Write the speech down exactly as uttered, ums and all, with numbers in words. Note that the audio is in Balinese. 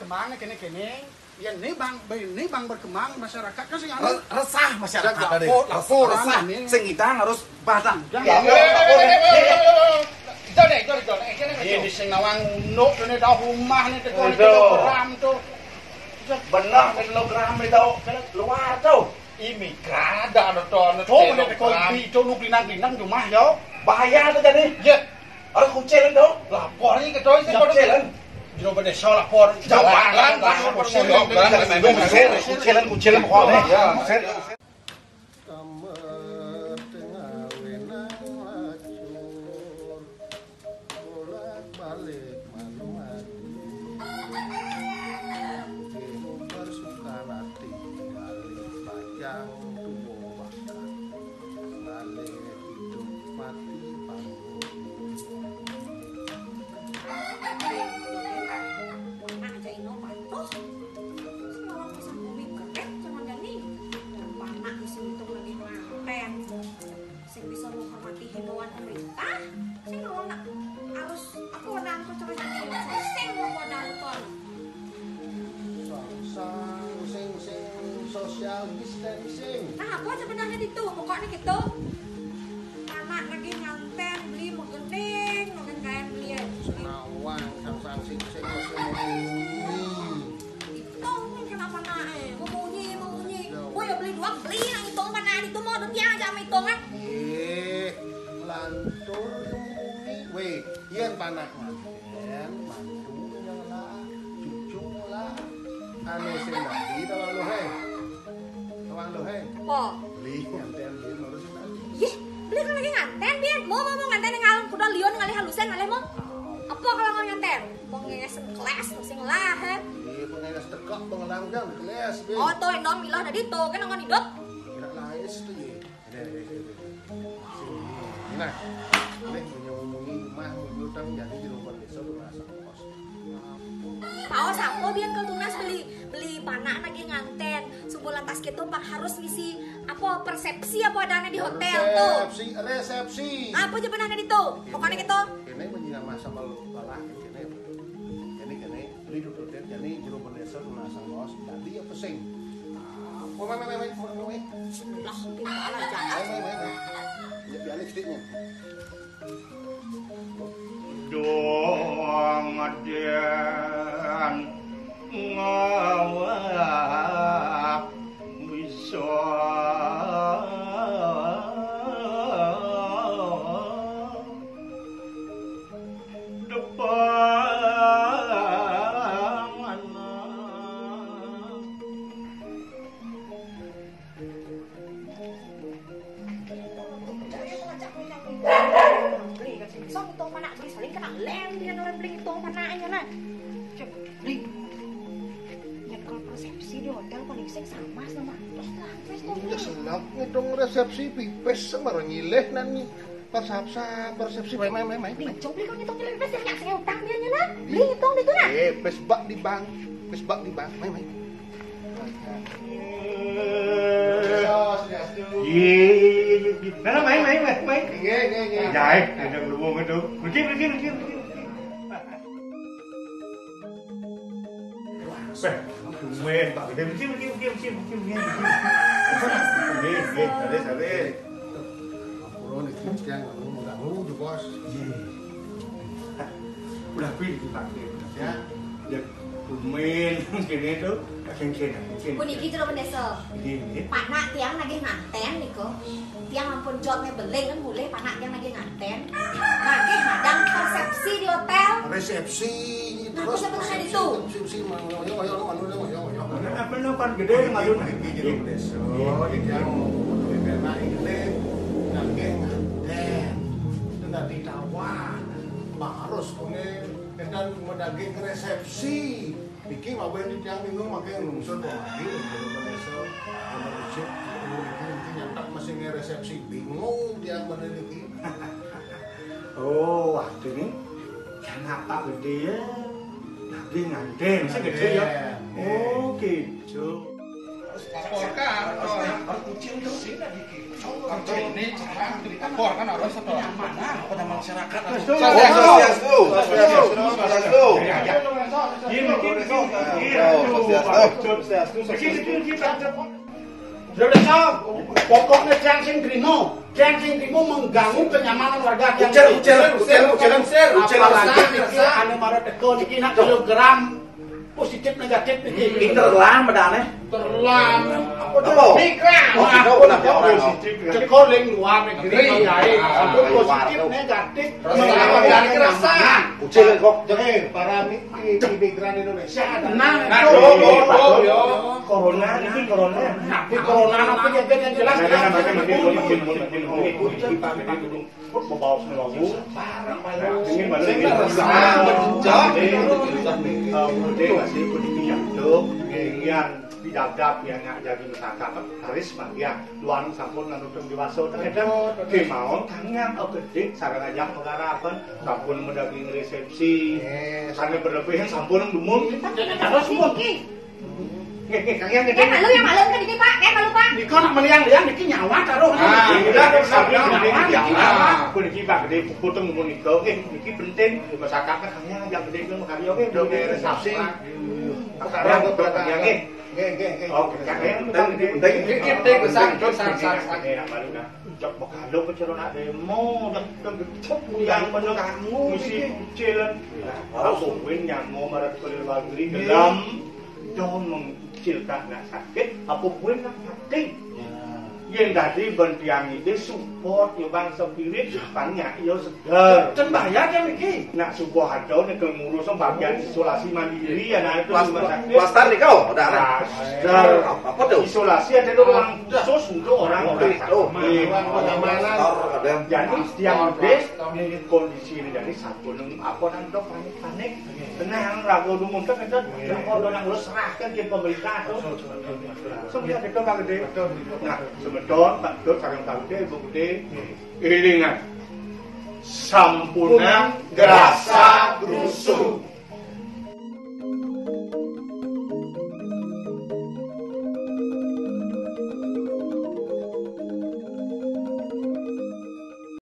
Mana kene-kene, ya ini bang, ini bang berkembang masyarakat kan sing anu. Re-, resah masyarakat. Sing tadi. Lapor, resah, laporan resah. Ini. Sing ngidang harus batang. Jangan. Lapor, lapor. Eh, eh, eh, eh, eh, eh. Jone, jone, jone. Eh, kene, ini sing nawang unduk, ini tahu rumah nih, teko, ini. Aduh. Kilogram tuh. Benar, kilogram itu. Luar tuh. Imigran, ada, ada, ada, tuh, mana teko kilogram. Ibi, itu nu kelinang-kelinang rumah, yo. Bahaya tuh jadi. Iya. Orang kucil itu. Lapor aja ke doi, sih, ya, pada kucil, kan? Jero bendesa lapor. Jangan, jangan, lapor kucil, polisi. Jangan, jangan, jangan. Kucil, kucil, kucil, pokoknya. Ya. Kucil. Tamet ngawenang lacur, bolak-balik manumadi. Game bersuka hati, balik bajang tuwo bakal. Balik hidup mati panggung. Mana aja ino patuh. Sing lawan pasang bumi geret zaman jani. Dan panak di sini tuh lagi manten. Sing bisa menghormati himbauan pemerintah. Sing lawan harus aku nang aku coba jani. Sing mau modal ton. Sing, sing, sing social distancing. Nah, apa sebenarnya itu? Pokoknya gitu. Anak lagi nganten, beli menggening, makan kain beli ya. Nawang, sang, sang, sing, sing, sing, sing. Itu mungkin apa nak, eh? Mau munyi, mau munyi. Ya. Oh ya, beli dua, beli yang itu mana itu mau duit yang aja sama itu kan? Eh, lantur yang munyi. Weh, yen panak nganten, mantu nyolah, cucu nyolah. Ane sing dadi tawang lo, he. Tawang lo, he. Apa? Beli nganten, beli lurus sing dadi. Yeh, beli kan lagi nganten, Bin. Mau, mau, mau nganten yang ngalung kuda lion ngalih halusen, ngalih mau. Apa kalau mau nganten? Mau ngeles kelas, sing lah, he. Iya, mau ngeles tekak, mau ngelang, jangan keles, Bin. Oh, tuh, dong, bilang tadi tuh, kan nongon hidup. Kira lais tuh, ye. Nah, ini punya ngomongin rumah, mobil, tang, jadi di rumah desa tuh rasa kos. Paos apa biar ke tunas beli, beli panak lagi nganten. Subuh lantas gitu, Pak, harus ngisi apa, persepsi apa adanya di hotel tuh. Resepsi, resepsi. Apa aja benar di tuh? Pokoknya gitu. Ini menjadi masa lalu, lalah, ini, ini, ini. Beli duduk deh, jadi jero bendesa tuh nasang bos, jadi ya pesing. Wah, wah, wah, wah, wah, wah. Lah, pintar aja. Wah, wah, wah, wah. Ya, biar sedikitnya. Dong aden ngawak bisa depan anak. Sok itu mana beli saling kena lem dia orang beli itu mana aja nah. Cek beli. Ya kalau persepsi di hotel paling sing sama sama. Terus lah, terus tuh. Ini senap ngitung resepsi pipis sama orang ngileh nani. Persepsi, persepsi, main, main, main, main. Beli, cok, beli, kok ngitung nyelip, pes, yang nyaksinya utang dia nya, nah. Beli, ngitung, itu, nah. Eh, pes bak di bank. Pes bak di bank. Main, main. Iya, iya, iya. Nah, nah, main, main, main, main. Iya, iya, iya. Jahit, ada berhubung itu. Pergi, pergi, pergi, pergi, pergi. Beh, tumben, Pak Gede. Mungkin, mungkin, mungkin, mungkin, mungkin, mungkin. Nggih, nggih, santai, santai. Ampun, iki tiang anu mengganggu, Bos. Iya. Udah pi iki, Pak Gede. Ya. Ya, tumben, kene to, kene, kene. Puniki jero bendesa. Nggih, nggih. Panak tiang nagih nganten niku. Tiang ampun jot nih beling kan mulih panak tiang nagih nganten. Nagih madang persepsi di hotel. Resepsi. Nah, terus persepsi, itu. Persepsi, persepsi, mang, yo, yo, yo, anu, yo, yo, yo. Apa lo kan gede, malu. Iki jero desa. Iki yang mau enak ini, nagih nganten. Itu nanti tawar. Harus punya, kita mau daging resepsi. Niki mawon titiang bingung mangke nglungsur kok mati, lho, Pak Desa. Nomor ujug, niki, niki nyantak mesti nge resepsi. Bingung tiang bener niki. Oh, waduh, nih. Yang apa gede ya? Lagi nganten, sing gede ya. Nganten. Oh, gitu. Laporkan, orang kucing tuh sini dikit. Kalau ini sekarang dilaporkan orang setelah mana pada masyarakat. Swastiastu, swastiastu, swastiastu. Ya, ya. Nggih, nggih, nggih. Nggih, aduh, Pak Jun. Nggih, nggih, nggih, Pak Jun. Sudah, pokoknya jangan sing trimo. Jangan sing trimo mengganggu kenyamanan warga. Ucil, ucil, ucil, ucil, ucil, ucil. Apalagi niki anu mara teko niki nak kilogram positif negatif niki. Pinter lah medane. Terlam. Apa to? Mikra. Oh, kita udah orang. Positif. Teko ning luar negeri, ya. Ampun, positif negatif. Terus mengalami keresahan. Ucil kok. Eh, para mi- Di, di background Indonesia ada. Nah, nah, yo, yo, yo, yo. Corona, ini corona. Nah, di corona apa ya, yang jelas. Nah, nah, nah, nah, nah, nah, nah, nah, nah, nah, nah, nah, nah, nah, nah, nah, ini balik ini. Nah, ini, eh, udah masih udah pinjam tuh. Yang didap-dap ya, nak jadi masyarakat, karisma ya. Luang sampun nganu teng dewasa, ternyata kemawon tangan, oh, gede, sareng aja penggarapan, sampun medaging resepsi. Yes. Sane berlebihan sampun dumun. Terus mungkin. Nggih, nggih, kalian nggih. Ya, malu, ya, malu, kan ini, Pak. Ya, malu, Pak. Nika nak meliang-liang niki nyawa taruh. Ah, iya, kan, nyawa niki nyawa. Niki, Pak, gede, potong dumun nika. Nggih, niki penting, masyarakat kan hanya yang gede itu makarya, nggih. Udah beres, saksi. Sekarang, nggih. Nggih, nggih, nggih. Oh, kalian penting, penting. Niki penting, besar, besar, besar. Nggih, nak malu, nah. Cok, malu, kecil nak demo, cok, cok, yang bener kamu, misi kucilan. Nah, aku win nyamo marah kulir bagri, gelem. Dong mengecil tak nak sakit, apa gue nak mati? Yang tadi bentiang itu support, ya bang, spirit, banyak, ya segar. Dan bayar kan, Niki? Nak subuh ada, nih, ke ngurus bagian isolasi mandiri, ya, nah, itu rumah sakit. Klaster nih kau, udah ada. Klaster. Apa tuh? Isolasi ada ruang khusus untuk orang sakit. Jadi, tiang des, kondisi ini, jadi, satu, apa, nanti panik-panik. Tenang, ragu dumun kan, kan, kan, kalau nang lu serahkan ke pemerintah, tuh. Semua kita, Pak Gede. Nah, semeton, Pak Dut, sareng Pak Gede, Ibu Gede. Elingan. Sampunang grasa rusuh.